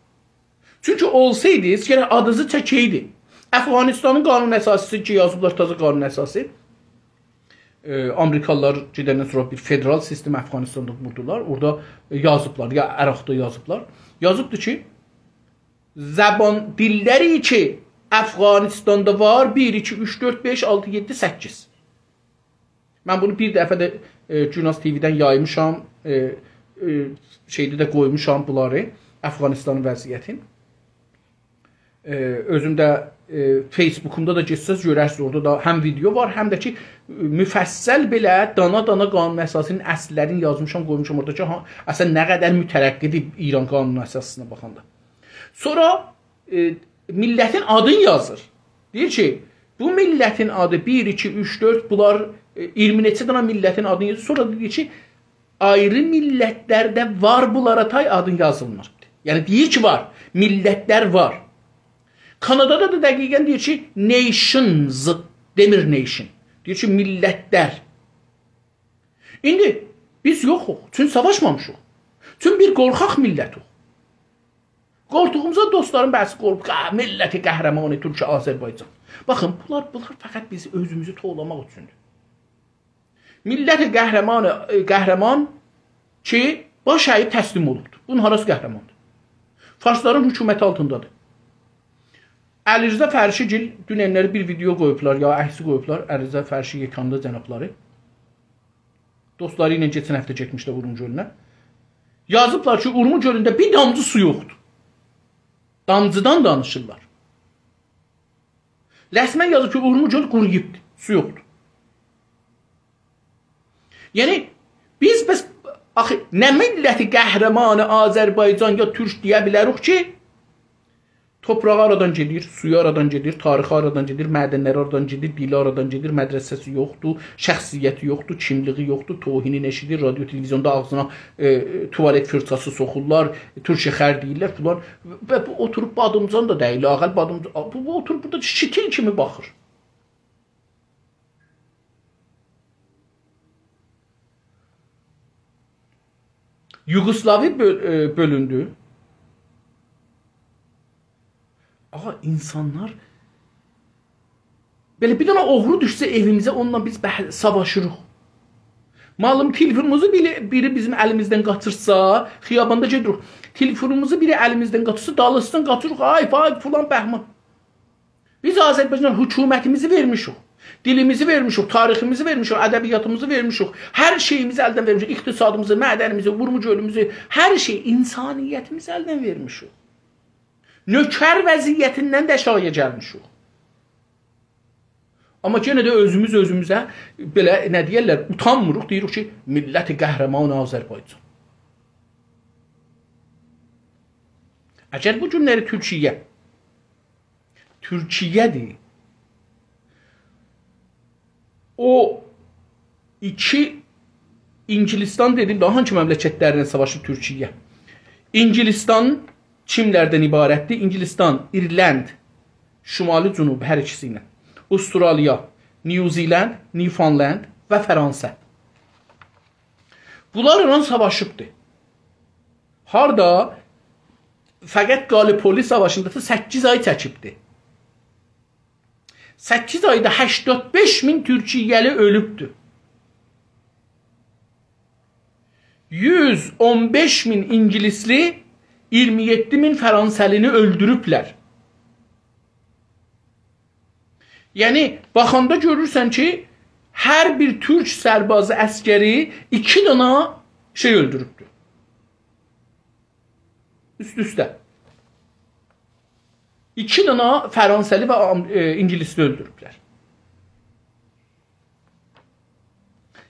چونکی اولسایدی، گرک آدینیزی چکه‌یدی. افغانستانین قانون اساسی‌سی کی، یازیبلار تازا قانون اساسی. ائ، آمریکالیلار گئدندن سونرا بیر فدرال سیستم افغانستاندا قوردولار. اورادا یازیبلار، یا عراقدا یازیبلار. یازیبدیر کی، زبان دیللری کی، افغانستاندا وار، بیر، ایکی، اوچ، دؤرد، بئش، آلتی، یئددی، سککیز. من بونو بیر دفعه ده، ائ، گوناز تی‌وی‌دن یایمیشام، ائ، ائ، شئیده ده قویموشام بونلاری، افغانستانین وضعیتین. ائ، اؤزوم ده، ائ، فیسبوکومدا دا گئتسز گؤررسینیز، اورادا دا هم ویدئو وار، هم ده کی، ائ، مفصل بئله دانا-دانا قانون اساسی‌نین اصللرینی یازمیشام، قویموشام اورادا کی، ها، اصلاً نه قدر مترقی‌دیر ایران قانون اساسی‌سینه باخاندا. سونرا، ائ، میللتین آدینی یازیر. دئییر کی، بو میللتین آدی بیر، ایکی، اوچ، دؤرد، بونلار، ائ، اییرمی نئچه دنه میللتین آدینی یازیر. سونرا دا دئییر کی، آیری میللتلرده وار بونلارا تای آدین یازیلمیر. یعنی دئییر کی، وار، میللتلر وار. کانادادا دا دقیقاً دئییر کی، nations، دئمیر nation. دئییر کی، میللتلر. ایندی بیز یوخوق، چون ساواشمامیشیق. چون بیر قورخاق میللتیک. قورخدوغوموزا دوستلارین بعضیسی قورخور، «آ، میللت قهرمان تورک آذربایجان.» باخین، بونلار، بونلار فقط بیزی اؤزوموزو توولاماق اوچوندور. میللت قهرمان، ائ، قهرمان کی، باش اییب تسلیم اولوبدور. بونون هاراسی قهرماندیر؟ فارسلارین حکومتی آلتیندادیر. علیرضا فرشی‌گیل دوننلری بیر ویدئو قویوبلار، یا عکسی قویوبلار، علیرضا فرشی یکانلی جنابلاری. دوستلاری ایله کئچن هفته گئتمیشلر اورمو گؤلونه. یازیبلار کی، اورمو گؤلونده بیر دامجی سو یوخدور. دامجیدان دانیشیرلار. رسماً یازیب کی، اورمو گؤل قورویوبدور، سو یوخدور. یعنی، بیز بس، آخی، نه میللت قهرمان آذربایجان یا تورک دئیه بیلریک کی، توپراغی آرادان گئدیر، سویو آرادان گئدیر، تاریخی آرادان گئدیر، معدنلری آرادان گئدیر، دیلی آرادان گئدیر، مدرسه‌سی یوخدور، شخصیتی یوخدور، کیملیگی یوخدور، توهینین ائشیدیر، رادیو تلویزیوندا آغزینا، ائ، توالت فیرچاسی سوخورلار، تورکیه خر دئییرلر، فلان. و بو اوتوروب بادیمجان دا دئییل، لااقل بادیمجان، بو، بو اوتوروب بورادا شیتیل کیمی باخیر. یوگوسلاوی بؤل-، ائ، بؤلوندو. آغا، اینسانلار، بئله بیر دنه اوغرو دوشسه ائویمیزه، اونونلا بیز بح-، ساواشیریق. معلوم، تلفونوموزو بیری، بیری بیزیم الیمیزدن قاچیرسا، خیاباندا گئدیریک. تلفونوموزو بیری الیمیزدن قاچیرسا، دالیسیندان قاچیریق. آی، فای، فلان، بهمان. بیز آذربایجان حکومتیمیزی وئرمیشیک. دیلیمیزی وئرمیشیک، تاریخیمیزی وئرمیشیک، ادبیاتیمیزی وئرمیشیک. هر شئییمیزی الدن وئرمیشیک. اقتصادیمیزی، معدنیمیزی، اورمو گؤلوموزو، هر شئی، اینسانیتیمیزی الدن وئرمیشیک. نؤکر وضعیتیندن ده آشاغییا گلمیشیک. آمما یئنه ده اؤزوموز اؤزوموزه بئله، نه دئیرلر، اوتانمیریق، دئییریک کی، میللت قهرمان آذربایجان. اگر بو گونلری تورکیه، تورکیه‌دیر، او ایکی، انگلستان دئدیم، داها هانسی مملکتلرله ساواشیر تورکیه؟ انگلستان کیملردن عبارتدیر؟ انگلستان، ایرلند، شمالی، جنوب، هر ایکیسی ایله. استرالیا، نیوزیلند، نیوفاندلند و فرانسه. بونلارلا ساواشیبدی. هاردا؟ فقط گالیپولی ساواشیندا دا سککیز آی چکیبدی. سککیز آیدا هشتاد بئش مین تورکیه‌لی اؤلوبدو. یوز اون بئش مین انگلیسلی، اییرمی یئددی مین فرانسه‌لینی اؤلدوروبلر. یعنی، باخاندا گؤرورسن کی، هر بیر تورک سربازی، عسکری ایکی دنه شئی اؤلدوروبدور. اوست-اوسته. ایکی دنه فرانسه‌لی و آم-، ائ، انگلیسلی اؤلدوروبلر.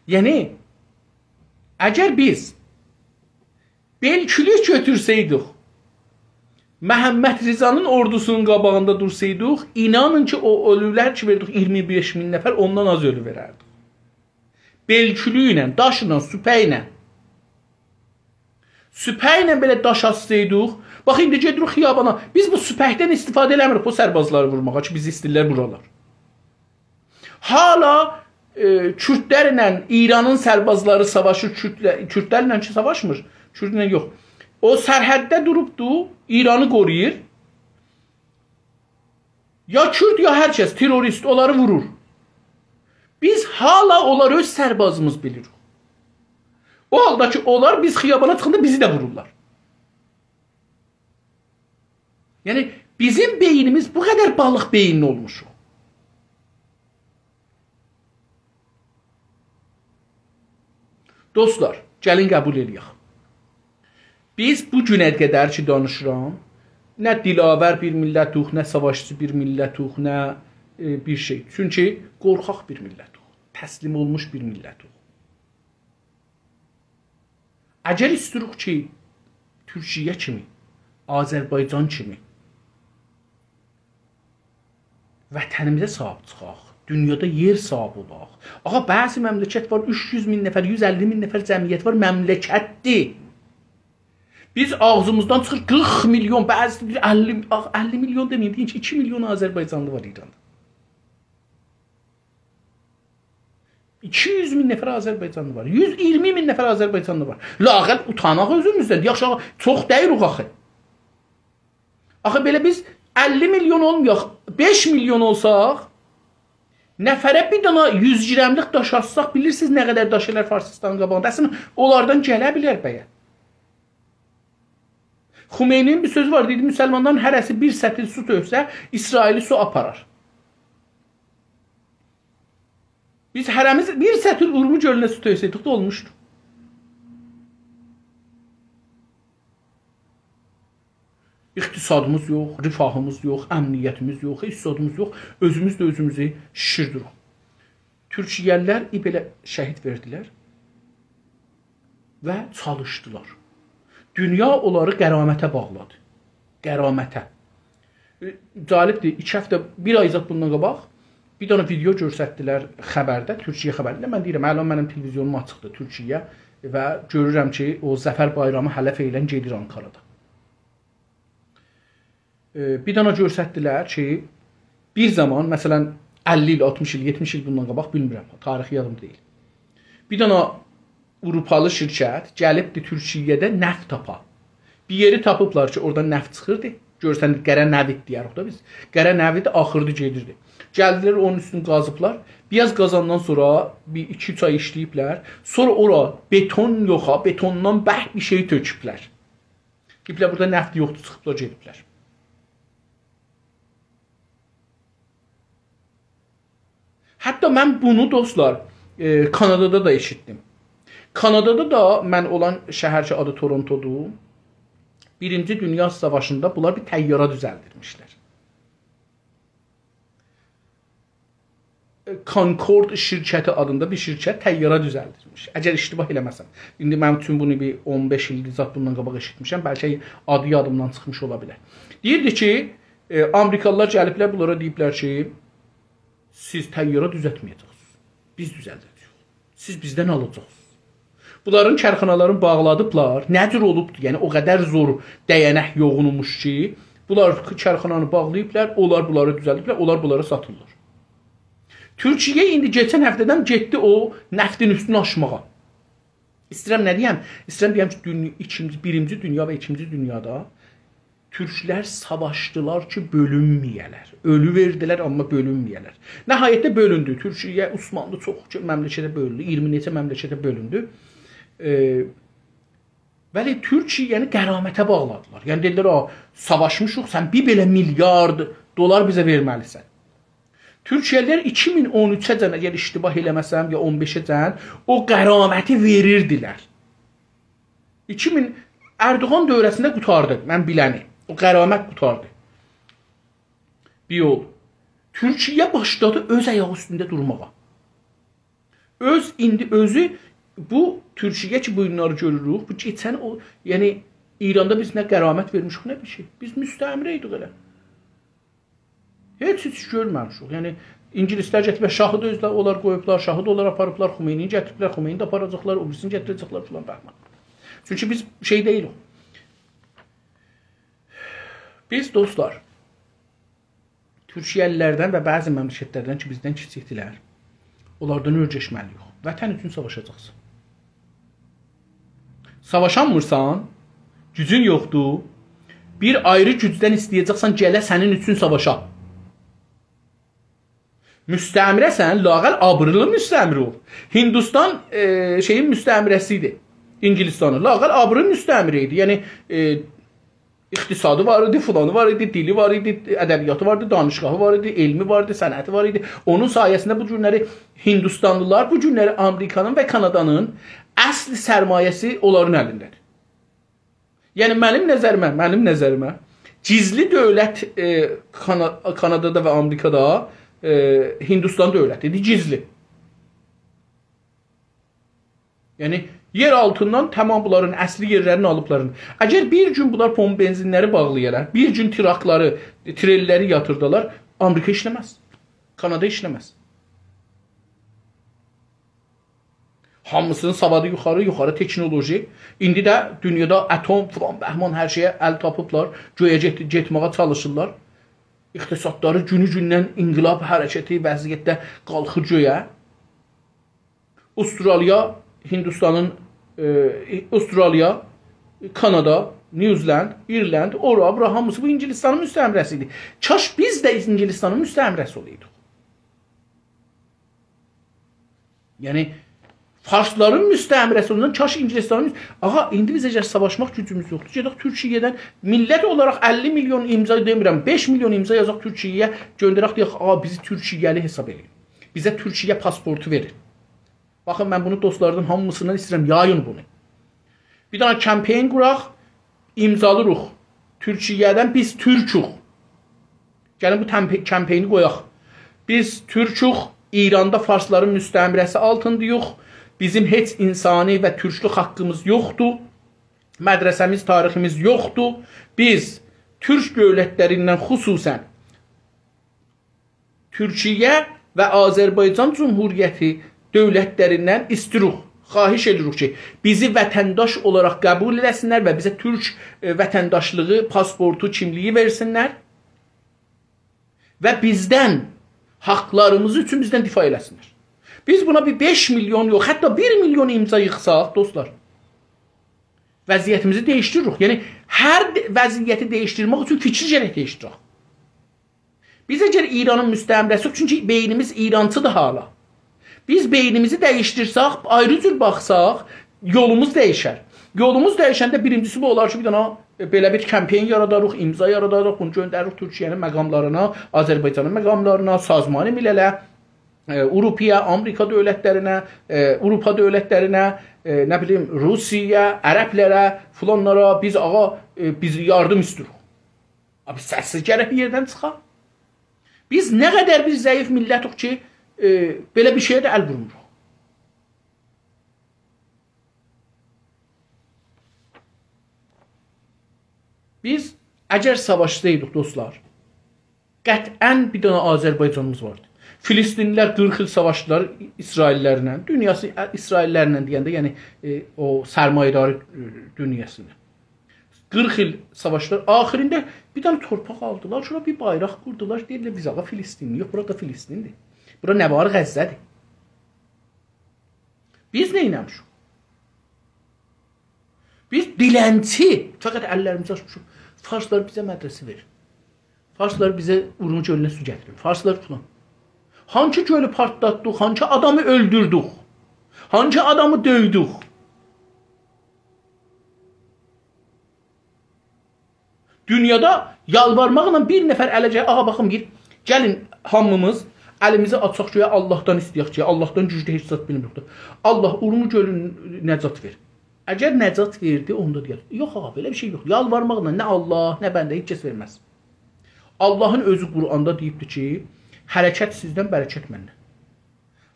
یعنی، اگر بیز بئل‌کولوک گؤتورسه‌یدیک، محمدرضانین اوردوسونون قاباغیندا دورسایدیق، اینانین کی، او اؤلولر کی، وئردیک اییرمی بئش مین نفر، اوندان آز اؤلو وئرردیک. بئل‌کولوک ایله، داشلا، سوپک ایله. سوپک ایله بئله داش آتسایدیق، باخ، ایندی گئدیریک خیابانا. بیز بو سوپکدن استفاده ائله‌میریک بو سربازلاری وورماغا کی، بیزی ایسته‌ییرلر وورالار. حالا، ائ، کوردلرله ایرانین سربازلاری ساواشیر، کوردله-، کوردلرله کی، ساواشمیر، کوردله یوخ. او سرحدده دوروبدو، ایرانی قورویور. یا کورد، یا هر کس تروریست، اونلاری وورور. بیز حالا اونلاری اؤز سربازیمیز بیلیریک. او حالدا کی، اونلار بیز خیابانا چیخاندا بیزی ده وورورلار. یعنی، بیزیم بئینیمیز بو قدر بالیق بئیینلی اولموشوق. دوستلار، گلین قبول ائله‌یک. بیز بو گونه قدر کی دانیشیرام، نه دلاور بیر میللتوخ، نه ساواشچی بیر میللتوخ، نه، ائ، بیر شئی. چونکی قورخاق بیر میللتوخ، تسلیم اولموش بیر میللتوخ. اگر ایستیروخ کی، تورکیه کیمی، آذربایجان کیمی وطنیمیزه صاحیب چیخاق، دونیادا یئر صاحیبی اولاق. آغا، بعضی مملکت وار، اوچ یوز مین نفر، یوز اللی مین نفر جمعیت وار، مملکتدیر. بیز آغزیمیزدان چیخیر قیرخ میلیون، بعضی دئییر اللی، آخ، اللی میلیون دئمه‌یین، دئیین کی، ایکی میلیون آذربایجانلی وار ایراندا. ایکی یوز مین نفر آذربایجانلی وار. یوز ایگیرمی مین نفر آذربایجانلی وار. لااقل اوتاناق اؤزوموزدن. یاخشی، آغا، چوخ دئییل او آخی. آخی بئله بیز اللی میلیون اولمایاق، بئش میلیون اولساق، نفره بیر دانا یوز گرملیک داش آتساق، بیلیرسینیز نه قدر داش ائلر فارسیستانین قاباغیندا؟ اصلینده اونلاردان گله بیلر بلکه. خمینی‌نین بیر سؤزو وار، دئییردی، مسلمانلارین هره‌سی بیر سطل سو تؤکسه، اسرائیلی سو آپارار. بیز هره‌میز بیر سطل اورمو گؤلونه سو تؤکسه‌یدیک ده اولموشدو. اقتصادیمیز یوخ، رفاهیمیز یوخ، امنیتیمیز یوخ، اقتصادیمیز یوخ. اؤزوموز ده اؤزوموزو شیشیردیریک. تورکیه‌لی‌لر ای بئله شهید وئردیلر و چالیشدیلار. دونیا اونلاری غرامته باغلادی. غرامته. ائ، جالبدیر، ایکی هفته، بیر آی زاد بوندان قاباق بیر دنه ویدئو گؤستردیلر خبرده، تورکیه خبرینده. من دئییرم، الان منیم تلویزیونوم آچیقدیر تورکیه‌یه و گؤرورم کی، او ظفر بایرامی هله فعلاً گئدیر آنکارادا. ائ، بیر دنه گؤستردیلر کی، بیر زامان، مثلاً، اللی ایل، آلتمیش ایل، یئتمیش ایل بوندان قاباق، بیلمیرم، تاریخی یادیمدا دئییل. بیر دنه آوروپالی شرکت گلیبدی تورکیه‌ده نفت تاپا. بیر یئری تاپیبلار کی، اورادان نفت چیخیردی. گؤرورسن، قره نوید دئیه‌ریک ده بیز. قره نوید آخیردی، گئدیردی. گلدیلر، اونون اوستونو قازیبلار. بیر آز قازاندان سونرا بیر ایکی اوچ آی ایشله‌ییبلر. سونرا اورا بتون یوخا، بتوندان برک بیر شئی تؤکوبلر. دئییبلر، بورادا نفت یوخدور، چیخیبلار، گئدیبلر. حتی من بونو، دوستلار، ائ، کانادادا دا ائشیتدیم. کانادادا دا من اولان شهر کی، آدی تورونتودور، بیرینجی دونیا ساواشیندا بونلار بیر طیاره دوزلدیرمیشلر. ائ، کانکورد شرکتی آدیندا بیر شرکت طیاره دوزلدیرمیش. اگر اشتباه ائله‌مه‌سم. ایندی منیم اوچون بونو بیر اون بئش ایلدیر زاد بوندان قاباق ائشیتمیشم. بلکه آدی یادیمدان چیخمیش اولا بیلر. دئییردی کی، ائ، آمریکالیلار گلیبلر، بونلارا دئییبلر کی، سیز طیاره دوزلتمه‌یه‌جکسینیز. بیز دوزلده‌جه‌ییک. سیز بیزدن آلاجاقسینیز. بونلارین کارخانالارینی باغلادیبلار. نه جور اولوبدور؟ یعنی، او قدر زور دَیَنک یوغونموش کی، بونلار کارخانانی باغلاییبلار، اونلار بونلاری دوزلدیبلر، اونلار بونلاری ساتیرلار. تورکیه ایندی کئچن هفته‌دن گئتدی او نفتین اوستونو آشماغا. ایسته‌ییرم نه دئیم؟ ایسته‌ییرم دئیم کی، دون-، ایکینجی، بیرینجی دونیا و ایکینجی دونیادا تورکلر ساواشدیلار کی، بؤلونمه‌یه‌لر. اؤلو وئردیلر، آمما بؤلونمه‌یه‌لر. نهایتده بؤلوندو. تورکیه، عثمانلی چوخ کی، مملکته بؤلوندو. ایگیرمی نئچه مملکته بؤلوندو. ائ، ولی تورکیه‌نی غرامته باغلادیلار. یعنی دئدیلر، «آ، ساواشمیشیق، سن بیر بئله میلیارد دلار بیزه وئرمه‌لیسن.» تورکیه‌لیلر ایکی مین اون اوچه‌جن، اگر اشتباه ائله‌مه‌سم، یا اون بئشه‌جن او غرامتی وئریردیلر. ایکی مین، اردوغان دوره‌سینده قوتاردی، من بیلنی. او غرامت قوتاردی. بیر یول. تورکیه باشلادی اؤز آیاغی اوستونده دورماغا. اؤز، ایندی اؤزو بو تورکیه کی، بو گونلری گؤروروک، بو کئچن او، یعنی ایراندا بیز نه غرامت وئرمیشیک، نه بیر شئی. بیز مستعمره ایدیک ائله. هئچ، هئچ گؤرمه‌میشیک. یعنی، اینگیلیسلر گتیریبلر، شاهی دا اؤزلری، اونلار قویوبلار، شاهی دا اونلار آپاریبلار، خمینی‌نی گتیریبلر، خمینی‌نی ده آپاراجاقلار، او بیریسینی گتیره‌جکلر فلان، بهمان. چونکی بیز شئی دئییلیک. بیز، دوستلار، تورکیه‌لیلردن و بعضی مملکتلردن کی، بیزدن کیچیکدیلر، اونلاردان اؤیرشمه‌لی‌ییک. وطن اوچون ساواشاجاقسان. ساواشانمیرسان، گوجون یوخدور، بیر آیری گوجدن ایسته‌یه‌جکسن گله سنین اوچون ساواشا. مستعمره‌سن، لااقل آبریلی مستعمره اول. هندوستان، ائ، شئیین مستعمره‌سی ایدی. انگلستانین. لااقل آبریلی مستعمره ایدی. یعنی، ائ، اقتصادی وار ایدی، فلانی وار ایدی، دیلی وار ایدی، ادبیاتی وار ایدی، دانشگاهی وار ایدی، علمی وار ایدی، صنعتی وار ایدی. اونون سایه‌سینده بو گونلری هندوستانلیلار، بو گونلری آمریکانین و کانادانین اصل سرمایه‌سی اونلارین الینده‌دیر. یعنی منیم نظریمه، منیم نظریمه گیزلی دؤولت، ائ، کانا-، کانادادا و آمریکادا، ائ، هندوستان دؤولتیدیر، گیزلی. یعنی یئر آلتیندان تمام بونلارین اصلی یئرلرینی آلیبلار. اگر بیر گون بونلار پمپ بنزینلری باغلایالار، بیر گون تراکلاری، تریللری یاتیردالار، آمریکا ایشله‌مز. کانادا ایشله‌مز. هامیسینین سوادی یوخاری، یوخاری تکنولوژی. ایندی ده دونیادا اتم، فلان، بهمان هر شئیه ال تاپیبلار. گؤیه گئت-، گئتمه‌یه چالیشیرلار. اقتصادلاری گونو گوندن انقلاب حرکتی وضعیتده قالخیر گؤیه. استرالیا، هندوستانین، ائ، استرالیا، کانادا، نیوزلند، ایرلند، اورا، بورا هامیسی بو انگلستانین مستعمره‌سی ایدی. کاش بیز ده انگلستانین مستعمره‌سی اولایدیق. یعنی، فارسلارین مستعمره‌سی اولدوغوندان کاش انگلستانین مست-، آغا، ایندی بیز اگر ساواشماق گوجوموز یوخدور، گئدک تورکیه‌دن میللت اولاراق اللی میلیون امضا دئمیرم، بئش میلیون امضا یازاق تورکیه‌یه، گؤندرک، دئیک، «آ، بیزی تورکیه‌لی حساب ائله‌یین. بیزه تورکیه پاسپورتو وئرین.» باخین، من بونو دوستلاردان هامیسیندان ایسته‌ییرم، یایین بونو. بیر دنه کمپین قوراق، امضالیریق. تورکیه‌دن بیز تورکوک. گلین بو تمپ-، کمپینی قویاق. بیز تورکوک، ایراندا فارسلارین مستعمره‌سی آلتینداییق. بیزیم هئچ انسانی و تورکلوک حاققیمیز یوخدور. مدرسه‌میز، تاریخیمیز یوخدور. بیز تورک دؤولتلریندن، خصوصاً تورکیه و آذربایجان جمهوریتی دؤولتلریندن ایستیروق، خواهش ائدیریک کی، بیزی وطنداش اولاراق قبول ائله‌سینلر و بیزه تورک، ائ، وطنداشلیغی، پاسپورتو، کیملیگی وئرسینلر و بیزدن، حاقلاریمیز اوچون بیزدن دفاع ائله‌سینلر. بیز بونا بیر بئش میلیون یوخ، حتی بیر میلیون امضا ییغساق، دوستلار، وضعیتیمیزی دییشدیریریک. یعنی، هر د-، وضعیتی دییشدیرمک اوچون فیکری گرک دییشدیرک. بیز اگر ایرانین مستعمره‌سی، چونکی بئینیمیز ایرانچیدیر حالا. بیز بئینیمیزی دییشدیرسک، آیری جور باخساق، یولوموز دییشر. یولوموز دییشنده بیرینجیسی بو اولار کی، بیر دنه، ائ، بئله بیر کمپین یاراداریق، امضا یاراداریق، بونو گؤندریریک تورکیه‌نین مقاملارینا، آذربایجانین مقاملارینا، سازمان ملله، ائ، آوروپایا، آمریکا دؤولتلرینه، ائ، آوروپا دؤولتلرینه، ائ، نه بیلیم، روسیه‌یه، عربلره، فلانلارا، بیز، آغا، ائ، بیز یاردیم ایستیروق. آبی، سسیز گرک بیر یئردن چیخا. بیز نه قدر بیر ضعیف میللتیک کی، ائ، بئله بیر شئیه ده ال وورموروق. بیز اگر ساواشسایدیق، دوستلار، قطعاً بیر دنه آذربایجانیمیز واردی. فلسطینلی‌لر قیرخ ایل ساواشدیلار اسرائیل‌لرله. دونیاسی، ائ، اسرائیل‌لرله دئینده، یعنی، ائ، او سرمایه‌داری، ائ، دونیاسینی. قیرخ ایل ساواشدیلار. آخیرینده بیر دنه تورپاق آلدیلار، سونرا بیر بایراق قوردولار. دئدیلر، «بیز، آغا، فلسطینلی‌ییک، بورا دا فلسطین‌دیر. بورا نه وار؟ غزه‌دیر.» بیز نه ائله‌میشیک؟ بیز دیلنچی، فقط اللریمیزی آچمیشیق. فارسلار بیزه مدرسه وئریر. فارسلار بیزه اورمو گؤلونه سو گتیریر. فارسلار فلان. هانسی گؤلو پارتلاتدیق، هانسی آدامی اؤلدوردوک، هانسی آدامی دؤیدوک؟ دونیادا یالوارماقلا بیر نفر اله گلیر، آغا، باخین، بیر، گلین هامیمیز الیمیزی آچاق گؤیه، آللاهدان ایسته‌یک کی، آللاهدان گوجلو هئچ زاد بیلمیریک دا. «آللاه، اورمو گؤلون نجات وئر.» اگر نجات وئردی، اوندا دئیر: «یوخ، آغا، بئله بیر شئی یوخ.» یالوارماقلا نه آللاه، نه بنده، هئچ کس وئرمز. آللاهین اؤزو قرآندا دئییبدیر کی، «حرکت سیزدن، برکت مندن.»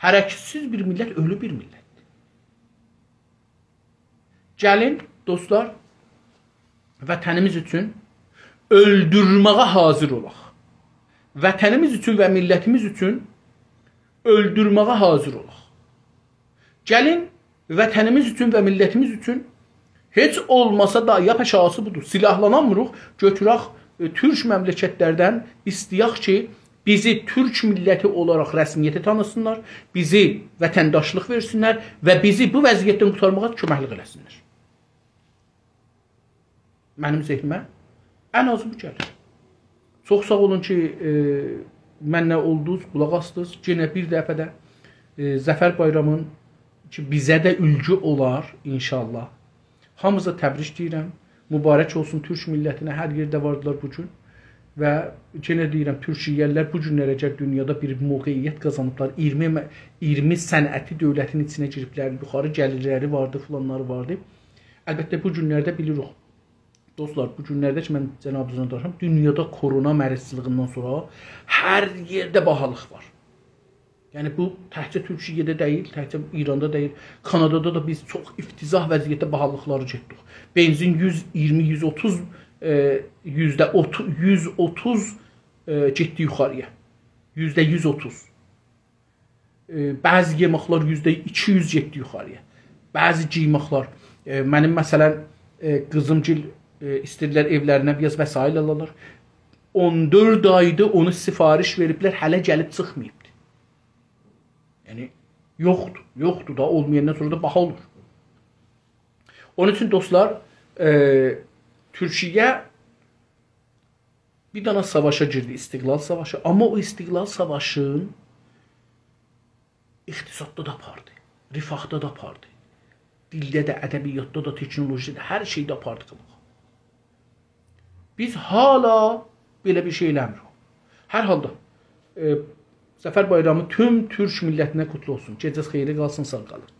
حرکتسیز بیر میللت اؤلو بیر میللتدیر. گلین، دوستلار، وطنیمیز اوچون اؤلدورمه‌یه حاضر اولاق. وطنیمیز اوچون و میللتیمیز اوچون اؤلدورمه‌یه حاضر اولاق. گلین، وطنیمیز اوچون و میللتیمیز اوچون هئچ اولماسا دا، لاپ آشاغیسی بودور، سلاحلانامیریق، گؤتورک، ائ، تورک مملکتلردن ایسته‌یک کی، بیزی تورک میللتی اولاراق رسمیته تانیسینلار، بیزی وطنداشلیق وئرسینلر و بیزی بو وضعیتدن قورتارماغا کؤمکلیک ائله‌سینلر. منیم ذهنیمه ان آزی بو گلیر. چوخ ساغ اولون کی، ائ، منله اولدونوز، قولاق آسدینیز. یئنه بیر دفعه ده، ائ، ظفر بایرامین کی، بیزه ده اولگو اولار انشاءالله. هامینیزا تبریک دئییرم. مبارک اولسون تورک میللتینه، هر یئرده واردیلار بو گون. و یئنه دئییرم، تورکیه‌لی‌لر بو گونلر اگر دونیادا بیر موقعیت قازانیبلار، ایگیرمی مه-، ایگیرمی صنعتی دؤولتین ایچینه گیریبلر، یوخاری گلیرلری واردی، فلانلاری واردی. البته، بو گونلرده بیلیریک. دوستلار، بو گونلرده کی، من جنابینیزلا دانیشیرام، دونیادا کرونا مریضچیلیغیندان سونرا هر یئرده باهالیق وار. یعنی، بو تکجه تورکیه‌ده دئییل، تکجه ایراندا دئییل. کانادادا دا بیز چوخ افتضاح وضعیتده باهالیقلاری گئتدیک. بنزین یوز ایگیرمی، یوز اوتوز، ائ، یوزده اوتوز، یوز اوتوز، ائ، گئتدی یوخاری‌یا. یوزده یوز اوتوز. ائ، بعضی یئمکلر یوزده ایکی یوز گئتدی یوخاری‌یا. بعضی گئیمکلر، ائ، منیم، مثلا، ائ، قیزیم‌گیل، ائ، ایسته‌دیلر ائولرینه بیر آز وسایل آلالار. اون دؤرد آیدیر اونو سفارش وئریبلر، هله گلیب چیخماییبدی. یعنی، یوخدور، یوخدور دا، اولمایاندان سونرا دا باها اولور. اونون اوچون، دوستلار، ائ، تورکیه بیر دنه ساواشا گیردی، استقلال ساواشی. آمما او استقلال ساواشین اقتصاددا دا آپاردی، رفاهدا دا آپاردی. دیلده ده، ادبیاتدا دا، تکنولوژی‌ده ده، هر شئیده آپاردی قاباغا. بیز هالا بئله بیر شئی ائله‌میریک. هر حالدا، ائ، ظفر بایرامی توم تورک میللتینه قوتلو اولسون. گئجه‌ز خئیره قالسین، ساغ قالین.